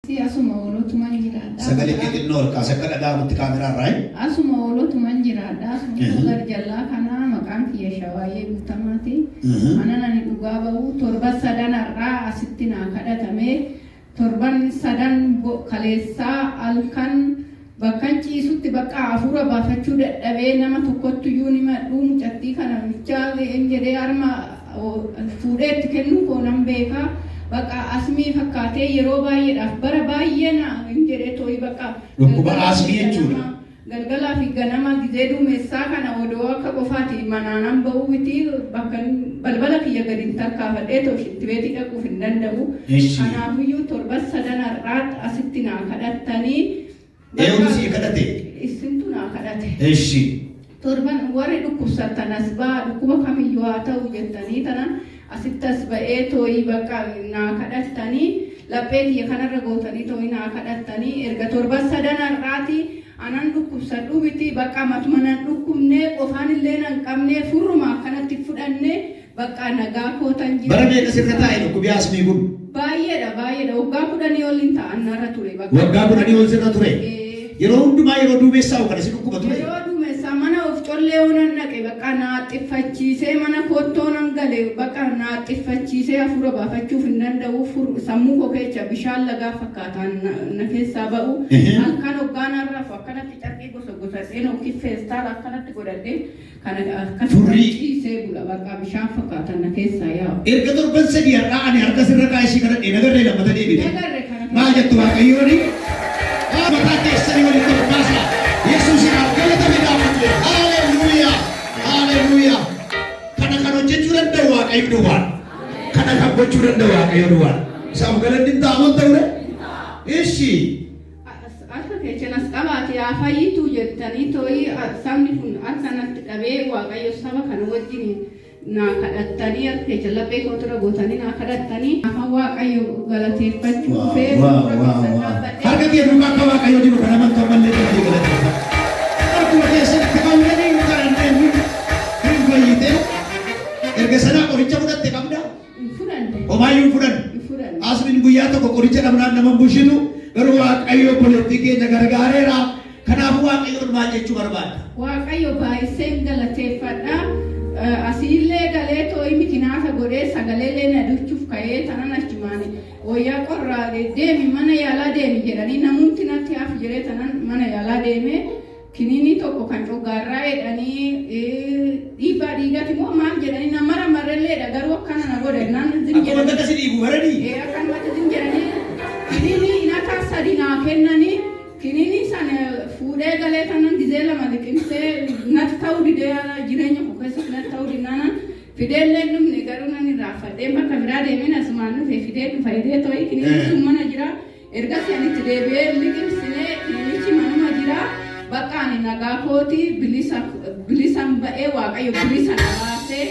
Asuma oolotuman jiraadha. Sagalee kee xinnoo ol kaasi akka dhaga'amutti kaameraa irraa. Asuma oolotuman jiraadha. Asuma garjallaa kanaa maqaan kiyya Shawaayee Guutamaati. Anan ani dhugaa ba'u torban sadan har'aa asitti naa kadhatame. Torban sadan kaleessaa halkan bakkan ciisutti bakka hafuura baafachuu dadhabee nama tokkottuyyuu ni madhuu mucattii kana michaa hin jedhee harma fuudhee itti kennuu koo nan beeka. Bakka asmii fakkaatee yeroo baay'eedhaaf bara baay'ee na hin jedhee tooyi bakka. Dhukkuba asmii jechuudha. Galgalaa fi ganama gizee duumessaa kana odoo akka qofaati manaanan ba'uu miti bakka balbala kiyya gadi hin tarkaafadhee too shintibeetii dhaquuf hin danda'u. Kanaafiyyuu torban sadan har'aatti asitti naa kadhattanii. Eenyutu sii kadhate? Isintu naa kadhate. Eshi. Torban warri dhukkubsattan as ba'a dhukkuba kamiyyuu haa ta'u jettanii tanan asitti as ba'ee tooyii bakka naa kadhattanii laphee kiyya kanarra gootanii tooyii naa kadhattanii erga torban sadan har'aati anan dhukkubsadhu miti bakka matuma nan dhukkubne qofaan illee nan qabne furruma akkanatti fudhanne bakka nagaa kootan jira. Bara meeqa sirra taa'e dhukkubi asmii kun? Baay'eedha baay'eedha waggaa 10 ol hin ta'an narra ture bakka. Waggaa 10 ol sirra ture. Yeroo hundumaa yeroo duumessaa'u kana si dhukkuba ture? Yeroo duumessaa mana of collee oonan dhaqe bakka naa xiffachiisee mana koottoo nan gale bakka naa xiffachiisee hafuura baafachuuf hin danda'u sammuu koo keessa bishaan lagaa fakkaataan na keessaa ba'u. Halkan hoggaan har'aaf akkanatti carqii gosa gosadhee yookiin feestaala akkanatti godhadhee kana akkanatti Furrii. ciisee bula bakka bishaan fakkaatan na keessaa yaa'u. Erga torban sadii har'aa ani harka sirra kaa'ee ishii kadhadhee nagarree lammata deebite. Nagarre kana. Maal jettu Waaqayyooni? Mataa keessanii walitti ol kaasaa. Yesuusinaaf galata fidaa malee. Haaleluyyaa! Haaleluyyaa! Kana kan hojjechuu danda'u Waaqayyo duwwaadha. Kana kan gochuu danda'u Waaqayyo duwwaadha. Isaaf galanni hin ta'amu hin ta'ure? Ishi. Harka keessan as qabaate haa fayyitu jettanii tooyi sabni kun harka natti dhabee Waaqayyo saba kana wajjin naa kadhattanii harka keessan laphee kootirra gootanii naa kadhattanii afaan Waaqayyo galateeffachuu dhufee fuula keessan dhaabbadhee. Harka kee duukaa akka Waaqayyo jiru kan amantu ammallee dafii galateeffadhu. Harkuma keessatti fayyanii hin kadhannee hin fayyite. Erga sanaa qoricha fudhatte qabdaa? Hin fudhanne. Homaayyuu hin fudhanne. Hin fudhanne. Asmiin guyyaa tokko qoricha dhabnaan nama hin bushitu. Garuu Waaqayyo obboleettii keenya gargaareera. Kanaafuu Waaqayyoon maal jechuu barbaadda? Waaqayyo baay'iseen galateeffadha. Asiillee galee too'ii mikinaata godhee sagaleellee na duchuuf ka'ee tanan achumaan wayyaa qorraa deemi mana yaalaa deemi jedhanii namumti natti hafu jedhee tanan mana yaalaa deeme. Kiniinii tokko kan coggaarraa jedhanii dhiibbaa dhiigati moo maal jedhanii na mara marrelleedha garuu akkana na godhe naan zim Akkuma jedhanii. takka si dhiibu baranii. Ee akkanumatti zim jedhanii kiniinii hinataa sadi naa kennanii kiniinii sana fuudhee galee tanan gizee lama liqimsee natti ta'uu didee jireenya koo keessatti natti ta'uu dinnaanan fideellee hin dhumne garuu nan irraanfadhee bakka biraa deemeen asumaan dhufe fidee dhufa hidhee to'ii kiniinii sun mana jira. Ergasii ani itti deebi'ee hin liqimsine, kiniinichi manuma jira. Bakka ani nagaa kooti bilisa bilisan ba'ee Waaqayyo bilisa na baasee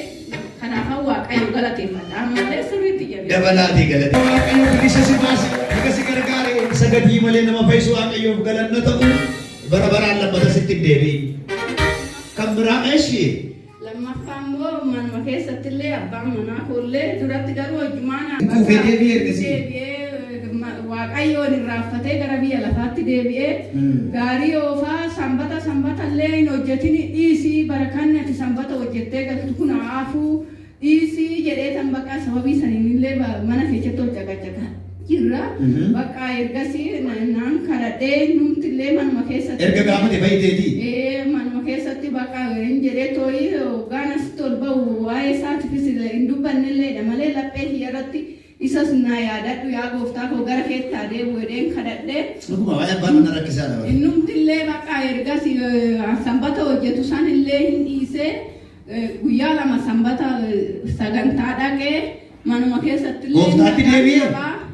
kanaafan Waaqayyo galateeffadha. Ammallee sirriitti jabeessa. Dabalaatii galate. Waaqayyo bilisa si baase, baga si gargaare, isa gatii malee nama fayyisu Waaqayyoof galanna ta'u bara baraan lammata sitti hin deebi'in. Kan biraa eshi. Lammaffaa immoo manuma keessatti illee abbaan manaa koo illee duratti garuu hojjumaan Kuufee deebi'ee ergasii. deebi'ee Waaqayyoon irraanfatee gara biyya lafaatti deebi'ee gaarii oofaa sanbata sanbata illee hin hojjetin dhiisii barakanni ati sanbata hojjettee galtu kun haa hafuu dhiisii jedhee tan bakka sababii saniin illee mana keessatti ol caqacaqa jirra. Bakka ergasii naan kadhadhee numti illee manuma keessatti. Erga gaafate fayyiteetii. Ee manuma keessatti bakka hin jedhee tooyi hoggaan asitti ol ba'u waa'ee isaatiifis hin dubbannelleedha malee laphee kiyya irratti isas naa yaadadhu yaa gooftaa koo gara keetti haa deebi'u jedheen kadhadhee. Dhuguma waa'ee abbaa mana rakkisaadha. Innumti illee bakka ergasii sanbata hojjetu san illee hin dhiisee guyyaa lama sanbata sagantaa dhaqee manuma keessatti illee Gooftaatti deebi'ee?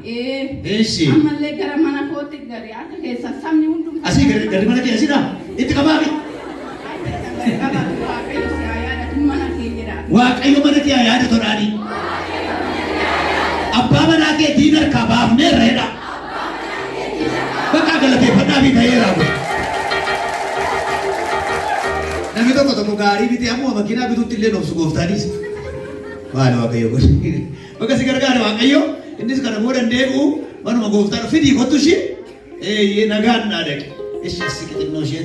Ee. Eessi. Ammallee gara mana kootti gadi harka keessa sabni hundumtuu. Asii gadi gadi mana kee asidha. Itti qabaafi. Waaqayyo si haa yaadatu mana kee jedha. Waaqayyo mana kee haa yaadatu dhaani. Abbaa manaa kee diina harkaa baafneerra jedha. Bakka galateeffadhaa fi ta'eera. Namni tokko tokko gaarii bitee ammoo makiinaa bituutti illee obsu gooftaanis. Maali Waaqayyo godhe. Bakka si gargaare Waaqayyo innis kana booda hin deebi'u. Manuma gooftaan fidii kottu ishee. Eeyyee, nagaan naa dhaqe. Ishee si xinnoo ishee.